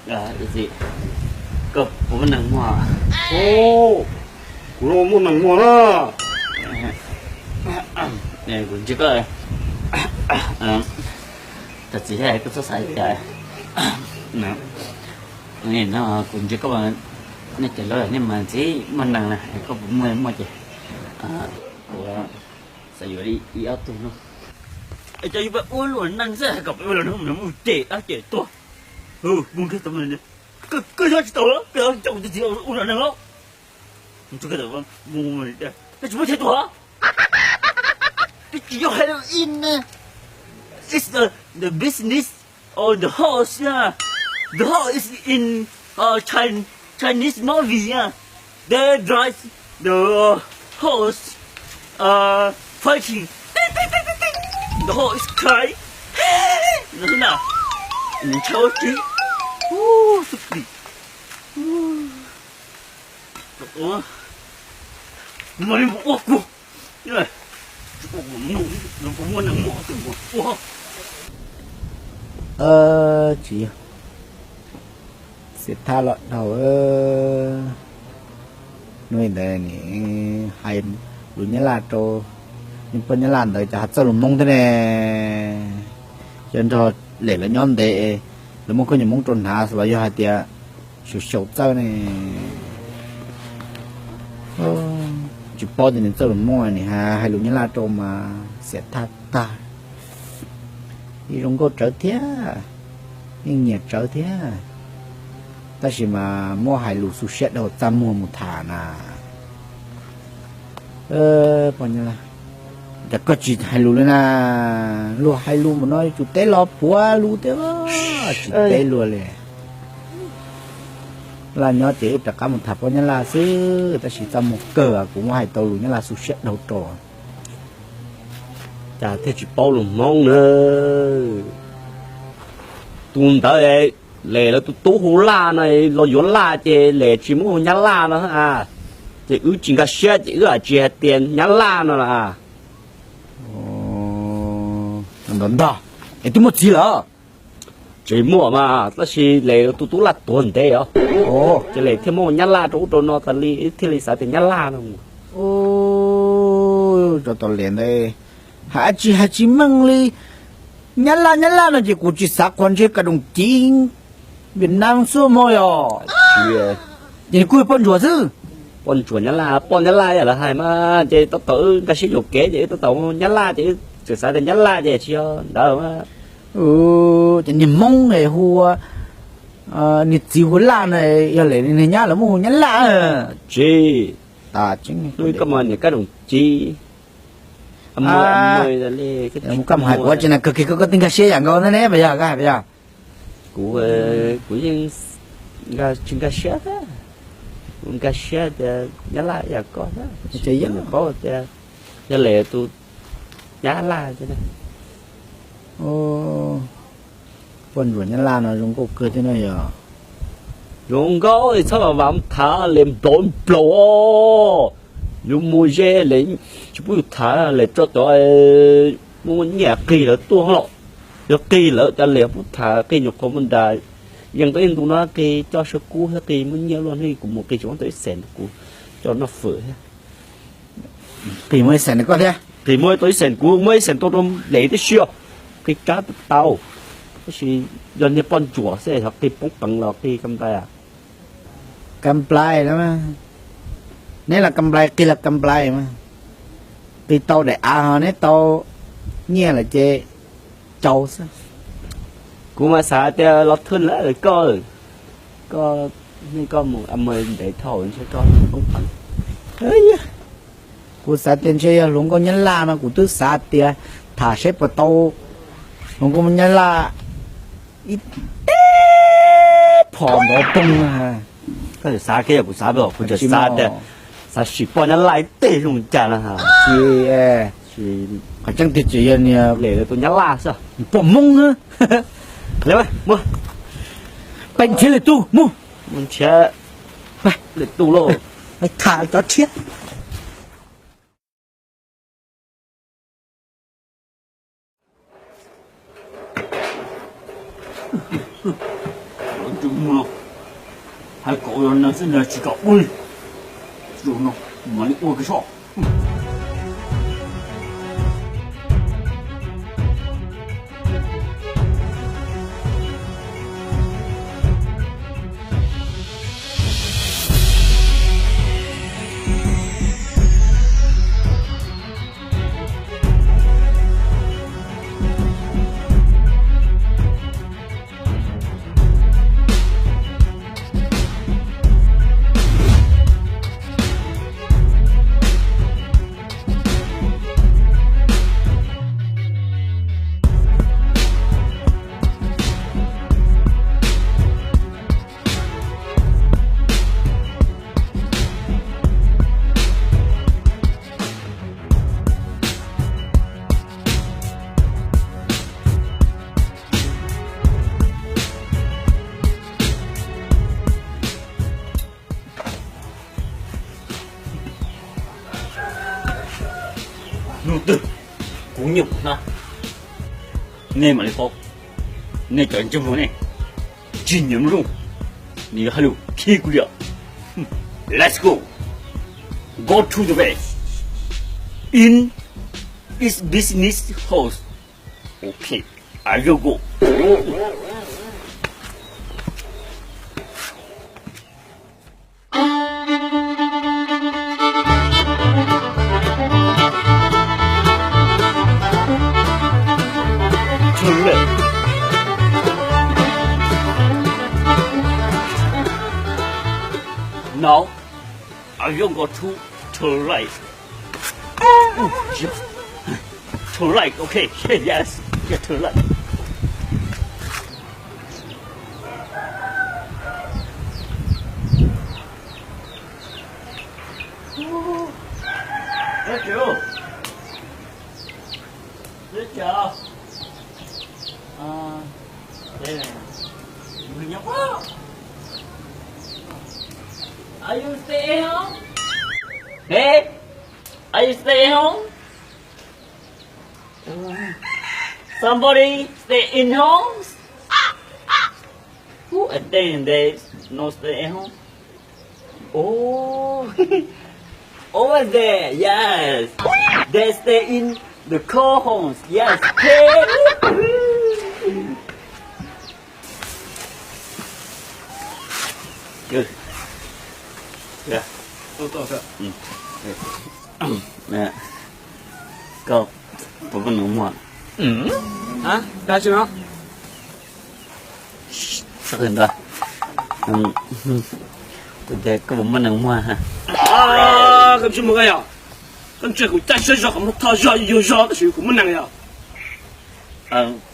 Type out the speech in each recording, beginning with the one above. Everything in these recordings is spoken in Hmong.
Txiv, koj puas muaj neeg muag? Kuv muaj neeg muag na. Kuv ntsia koj, txiv, koj txhob xav li cas. No kuv ntsia koj, nej cov laus nej mas ntxim muaj neeg na, koj puas muaj muaj ces kuv xav yuav ib ob tug no. Es cov yus pab ua luam neeg xwb, kom peb ua luam neeg mus ces dab ces tuag. Mus kiag tau, koj nyob tsis tau los koj coj kuv tus txiv ua luam neeg los. Koj tsis muaj chaw tuag. Twb tsis yog hais lus ib na. It's the, the business of the horse, yeah. The horse is in uh, Chin, Chinese movie, yeah. They drive the horse uh, fighting. The horse is crying. Nó thế nào? Mình chớ chứ. Uh, tức đi. Ủa? Mày đi một ua cuộc. Ua cuộc, nó có mua nặng mua cái một ua. Tsis yog, xiam thaj los dhau. Hnub ntawd nim hais lus Nyab Laj rau niag poj Nyab Laj ntawd ces ho txawj lus Hmoob thiab ne. Yog nrog Lem lawv nyob ntev, lawv muab khaub ncaws Hmoob rau hnav los yog hais tias xyaum xyaum txawj ne. Tsis paub tias nws txawj lus Hmoob, nim hais lus Nyab Laj rau mas xiam thaj tag. Yeej zoo nkauj tsawv thiab, yeej nyiam tsawv thiab, tab sis mas muab hais lus xu siab dhau txaj muag mus tham na. Poj Nyab Laj, cas koj tsis hais lus li na? Luag hais lus mus no yuav tsum teb los puav lus thiab, tsis teb luag li. Laj nyob ces wb rov qab mus tham poj Nyab Laj xwb, tab sis txaj muag kawg kuv muab hais tau lus Nyab Laj xu siab dhau rau. Cas thiaj tsis paub lus Hmoob na? Tus ntawd Lem lawv tus tub hu Laj no, los yuav Laj ces Lem tsis muab hu Nyab Laj no, ces wb tsis nkag siab ces wb tsis hais tias Nyab Laj no las. Ntag ntag, es twb muaj txiv lawm? Tsis muaj mas, tab sis Lem lawv tus tub Laj tuag ntev os, ces Lem thiaj muab Nyab Laj rau ub rau no tas li, thiaj li xav tias Nyab Laj no. Tau Lem ntawd hais tsis hais tsis meej li. Nyab Laj Nyab Laj no ces kuv tsis xav qhuas ntshe kav doos civ Vietnam xwb mog yog. Ces nws kuj yog poj ntsuam xwb. Poj ntsuam Nyab Laj, poj Nyab Laj yam lawv hais mas ces tab tom wb nkag siab yuam kev ces wb tab tom Nyab Laj ces wb txawm xav tias Nyab Laj ces tsis yog ntawd mas. Ces niag Hmoob hu ua niag txiv hu Laj no, yog Lem niag nyab lawv muab hu Nyab Laj. Tsis, hnub koj mas niam kab doom civ. Koj mus hais kuv tsis na, kawg kiag koj twb nkag siab yam nkaus ntag ne, puas yog koj hais puas yog? Kuv, kuv yeej tsis nkag siab thiab, kuv nkag siab tias Nyab Laj yam koj thiab, paub tias yog Lem tus Nyab Laj. Poj ntsuam Nyab Laj no zoo nkauj kawg thiab no yog. Zoo nkauj txhob vam vam tham Lem nplaum nplaum os. Yuav mus ze Lem tsis pub yus tham Lem tso cov muaj nyiaj qig lawv tuaj los. Yog qig lawm cas Lem pub tham qig nyuam qhuav mus nram Yees tau ib ntu no qig coj saw kub thiab qig muaj nyiaj luaj, hnub kuv mus qig tsis muab tau ib xees, kuv coj noj fawm thiab. Qig muaj ib xees koj thiab. Qig muaj tau ib xees, kuv muaj ib xees tau rau Lem tib si os. Qig kab tau, tab sis yog niag poj ntsuam xwb ho qig poob peev los qig kam nplai. Kam nplai, neb los kam nplai, qig los kam nplai mas. Qig tau daim av ho neb tau nyiaj lawm ces cau xwb. Kuv mas xav tias los thwj lawm koj, koj, koj mus ntev dhau ntshe koj poob peev. Kuv xav tias ntshe yog hluas nkauj Nyab Laj no, kuv twb xav tias tham seb puas tau hluas nkauj Nyab Laj ib teb phom nrov poog. Koj xav kiag, yog kuv xav, kuv tseem xav tias xav sim poj Nyab Laj ib teg zoo cas no. Qhov tseeb tiag tsis yog niag Lem tus Nyab Laj xwb, poj Hmoob na. Peb nrhiav lwm tus mus. Nrhiav lwm tus lauj. Tham cov tshiab. No, hais kom ua neeg xwb ntag tsis kam ua li. Zaum no mam li ua kiag soj. Hnub twg kuv nyuam qhuav hnab, nej mam li paub. Nej cov ntsej muag nej tsis nyiam zoo, nws yuav hais lus khi kuv li. Let's go. Go to the bed. In this business house. Okay, I will go. Turn left. No, I will go to turn right. Ooh, yes. Turn right, okay, yes, yes, turn right. Ooh. Thank you. Thank you. Uh, yeah. Are you stay at home? Hey, are you stay at home? Somebody stay in homes? Who attend they no stay at home? Oh, over there, yes. They stay in the cold homes, yes. Okay. Good. Yeah. Nè, koj puas muaj neeg muag? Hả? Ra chưa nó? Sab qw ntawd. Kuv tias koj puas muaj neeg muag? Koj tsis muaj koj yog. Koj ntsia kuv caj siab zog qhov muag thoj zog yug zog tab sis kuv muaj neeg yog.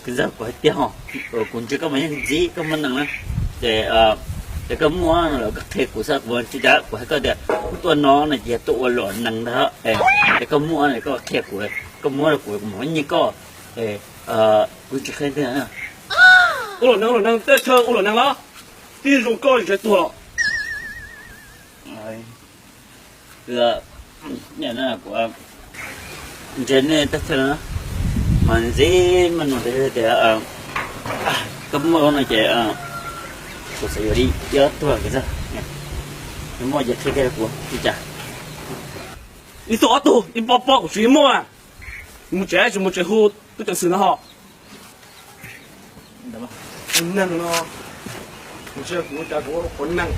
Kuv zag kuv hais tiag ho, kuv ntsia koj mas yeej ntxim koj muaj neeg na. Ces, ces koj muaj no los koj qhia kuv xwb, kuv tsis cas, kuv hais koj tias kuv tuaj no no ces tuaj ua luam nees ntag. Ces koj muaj no koj qhia kuv, koj muab rau kuv kuv mam nyiag koj. Kuv tsis qhia tiag. Ua luam nees, ua luam nees, tej chaw ua luam nees los tib zoo koj tsis tuag los. Kuv ntsia nej tej chaw no mas ntxim maj no tias koj muaj no ces kuv xav yuav li ob tug kiag xwb. Muaj ces qhia kiag kuv li cas. Ib tug ob tug ib pob pob kuv tsis muaj. Mus tsev tsis mus tsev hu tub ceev xwm no ho. Neeg no, kuv cas kuv qhuav neeg,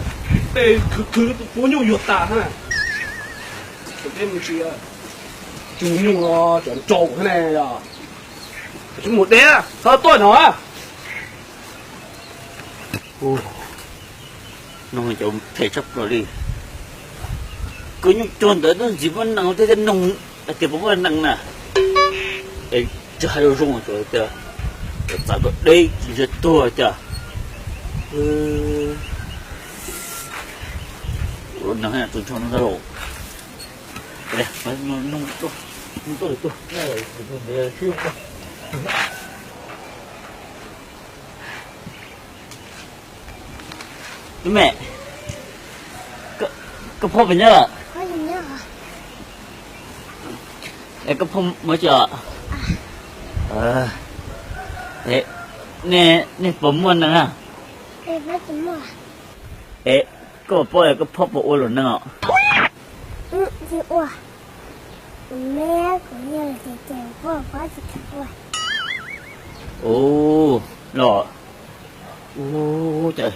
tej khwv khwv tus puab nyuj yuag tas na. Kuv teb mus tsis, tus nyuj no cov nraus thiab ne yog. Tsis mus deb, txhob tuaj no. Noog cov phem tshaj plaws li. Koj nyuj cuag ntawd twb ntxim muaj neeg thiab, thiaj noog hais tias puas muaj neeg na. Es tsis hais zoo zoo, tsuas tias txav kom deb tsis ntsia tuag cas. Ua neeg tus ntsho no ntag lauj. Tub me, koj phob puas nyob lawm? Es koj phob muaj tsis os? Nej puas muaj neeg na? Es koj paub koj phob puas ua luam neeg os? Tsis ua. Me kuv yog tias ces phob phob tsis kam ua. Ua los, ua cas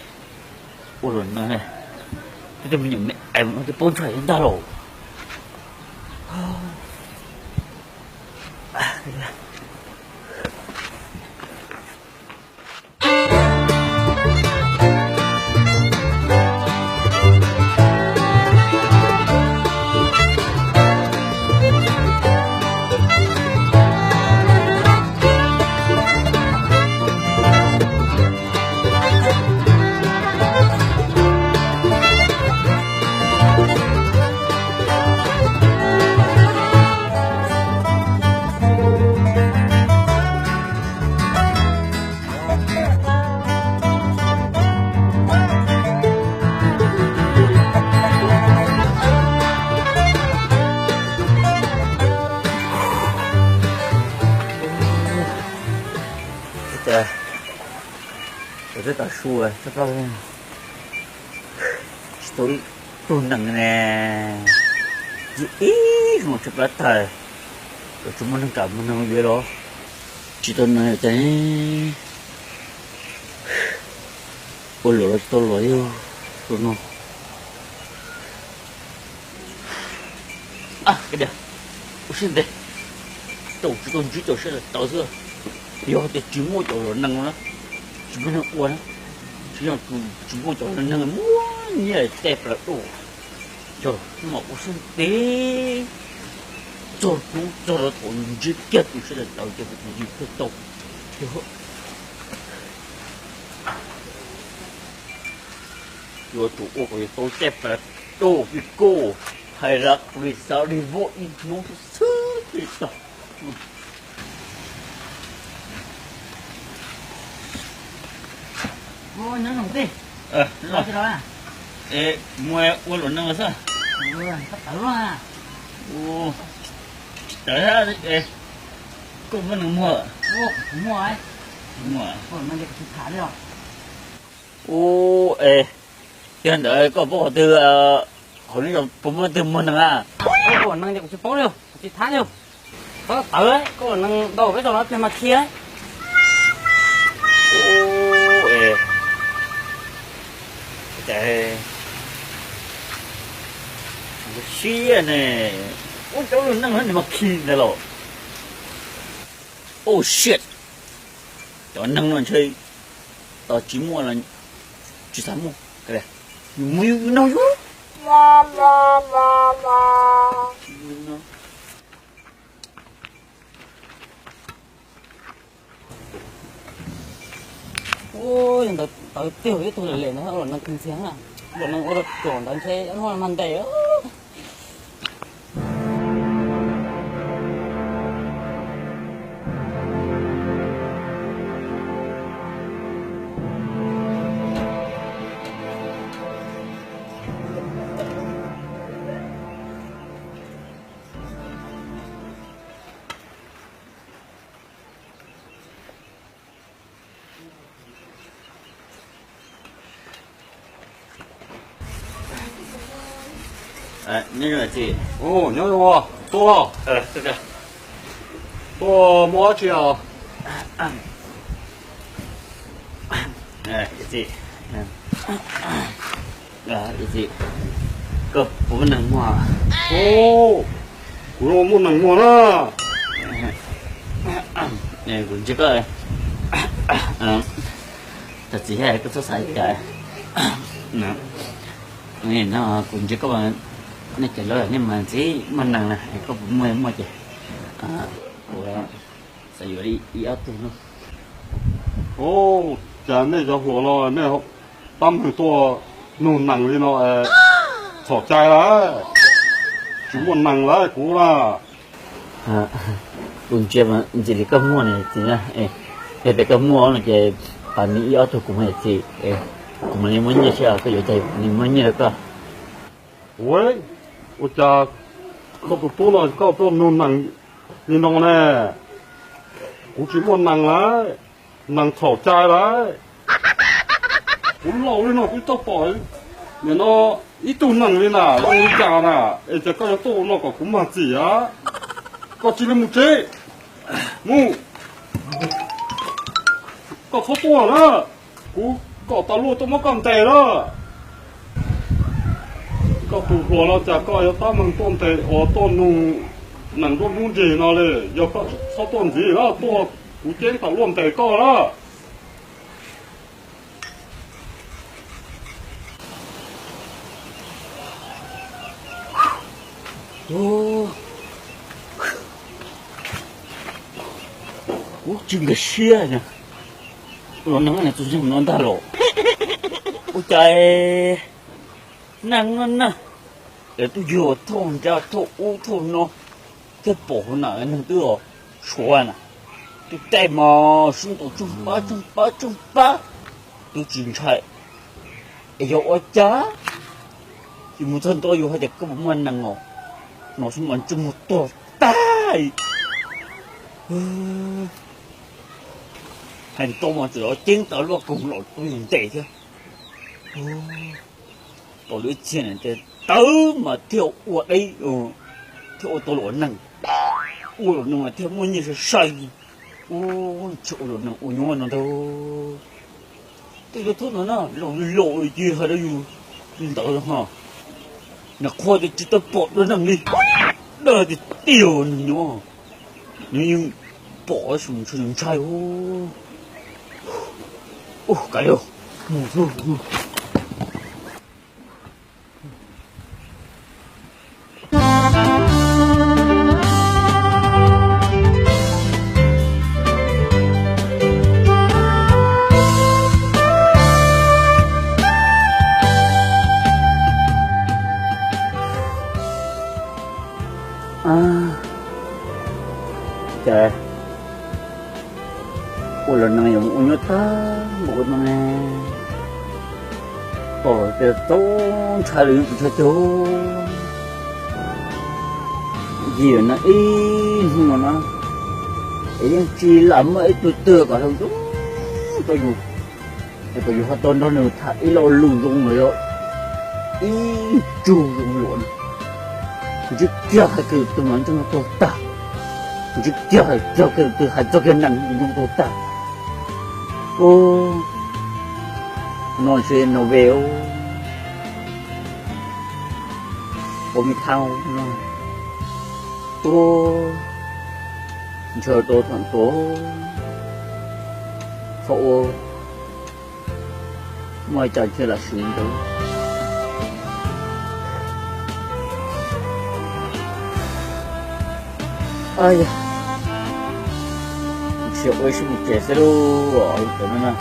ua luam neeg ne, twb me nyuam me es twb paub ntshai ntag los. Ces tau su tsis tau ib tug neeg ne, ib ib hmo tsis plab tag, tsis muaj neeg kam muaj neeg yuav los tsis tau neeg ces ua luam los tsis tau luam yog tus no. Ua siab ntev, tau tsis tau ntsib cov sawv daws tau xwb. Yog tias tsis muaj cov luam neeg no na, tsis muaj neeg ua na, tsis yog tsis muaj cov luam neeg muaj nyiaj tej plaws dua, yog mas ua siab ntev txog hnub txog rau thaum ntsib kiag tus sawv daws tau ces kuv thiaj tau. Yuav tsum ua kom yus tau tej plaws dua, pib kuj hais lawv kuv li xav li voj ib hnub xwb pib tau. Nyob zoo tij. Mus ua luam neeg xwb. Tawv, koj muaj neeg muag? Muaj. Ua, es yog ntawd koj paub qhov twg, qhov no puas muaj twg muag neeg a? Koj luam neeg ces kuv tsis paub li, kuv tsis thab li. Koj tawv, koj luam neeg ntau peb tau no pliag mas khi. Siab ne, ua cov luam neeg no nws mas khi ntawd los. Oh shit, cov neeg no ntshe tos tsis muaj los tsis xav muaj. Nws muaj yus no yus. Ntawd tawv tiag, ib tug lem lem ntawd luam neeg kawg ntxiag na. Luam neeg ua rau tuam ntawd ntshe muaj mas ntes. Nyob zoo tij. Nyob zoo, tuaj, tuaj muaj dab tsi os? Tij, koj puas muaj neeg muag? Kuv muaj neeg muag na. Kuv ntsia koj, txog txiv thiab koj txhob xav li cas. No kuv ntsia koj, nej cov laus nej mas ntxim muaj neeg na, koj puas muaj, muaj ces kuv xav yuav ib ob tug no. Ub, cas nej cov hluas no nej tab meeg tuaj nug nees li no, txhaum cai lawm, tsis muaj nees lawm kuv na. Kuv ntsia mas ntxim li koj muaj ne txiv na. Yog tias koj muaj no ces pab nws ib ob tug kuv mas txiv, kuv mam li muab nyiaj, seb koj yuav cas kuv mam li muab nyiaj rau koj. Ua, ua cas koj tus tub no koj tuaj nug nees li no ne? Kuv tsis muaj nees lawm, nees txhaum cai lawm. Kuv laus li no kuv tsis tau pom nim no ib tug neeg li na, zoo li cas na, es cas koj yuav tuaj ua no kom kuv mag txim a? Koj cia li mus tsev, mus, koj txhob tuaj na, kuv kom tas luaj tuaj muab koj ntes na. Koj tus hluas no cas koj yuav tab meeg tuaj ntes ua tuaj nug nees nruab hnub nrig no li, yog koj txhob tuaj ntxiv na, tuaj kuv ceeb tas luaj ntes koj na. Kuv tsis nkag siab, los neeg txog no ntag los. Ua cas neeg no na, es twb yog thauj nra thauj ub thauj no, thiaj pom hauv na neeg twb suav na, twb caij mas sib ntaus tsoog pab tsoog pab tsoog pab, twb tsis ntshai. Es yog ua cas tsis mus txog ntua yus hais tias koj puas muaj neeg os, no xwb mas ntsej muag tuag tag. Hais ntau mas txawm ceeb tas luaj koog los tuaj yus ntes thiab. Tau lub ib txhia tias tawv mas thiaj ua deb, thiaj ua tau luam neeg, ua luam neeg mas thiaj muaj nyiaj sai sai. Ua tsis ua luam neeg ua nyuaj no ntag. Tej lub thub no na laus li laus li cia hais rau yus li ntawd ho. Nws qhua tias tsis tau pom dua neeg li, dag tiag tiag nws nyob, nws yeej pom tab sis nws ntshai. Ua kav liam, mus xwb. Cas ua luam neeg yuav mus ua nyuaj tag npaum no ne. Pom tias txaus ntshai li yus tus ntshai tiag. Yim no ib hnub no na, es yeej tsis lam muaj ib tug twg kom hloov zoo rau yus, es kom yus ho tau nrog nws tham ib lo lus zoo los yog ib tsug zoo luam. Kuv tsis kiag hais kiag tus no ntsej muag tuag tag, kuv tsis kiag hais kiag kiag tus hais txog kiag neeg ntsej muag tuag tag. Ub, no ntshe no ve ub, ua me thab no tuag, ntshe tau thaum tuag, txhob ua, muaj cas ntshe lam siv ntawd. Yog, ntshe ua ib siab mus tsev xwb lauj, lub tsev no na.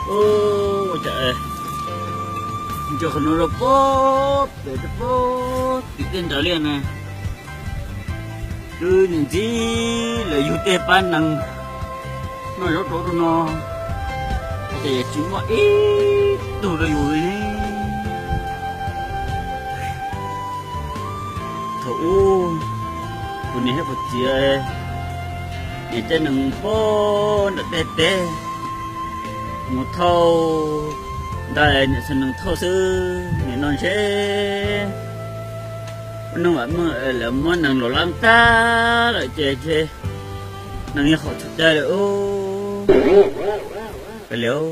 Ua cas nco qhov no rau pob pem rau pob tim tej nrad li na. Twb nim ntxim lawv yug tej pab neeg noj zaub rau rau no, ces tsis muaj ib tug rau yus li. Thaum ub kuv niam thiab kuv txiv niam tej nees pob nram tej teb mus thauj, nrog niam txiv nees thauj xwb. Nim no ntshe ua neej vam meej lawv muab nees los lab tag lawm ces ntshe nees yog qhov txhaum cai lawm. Kav liam,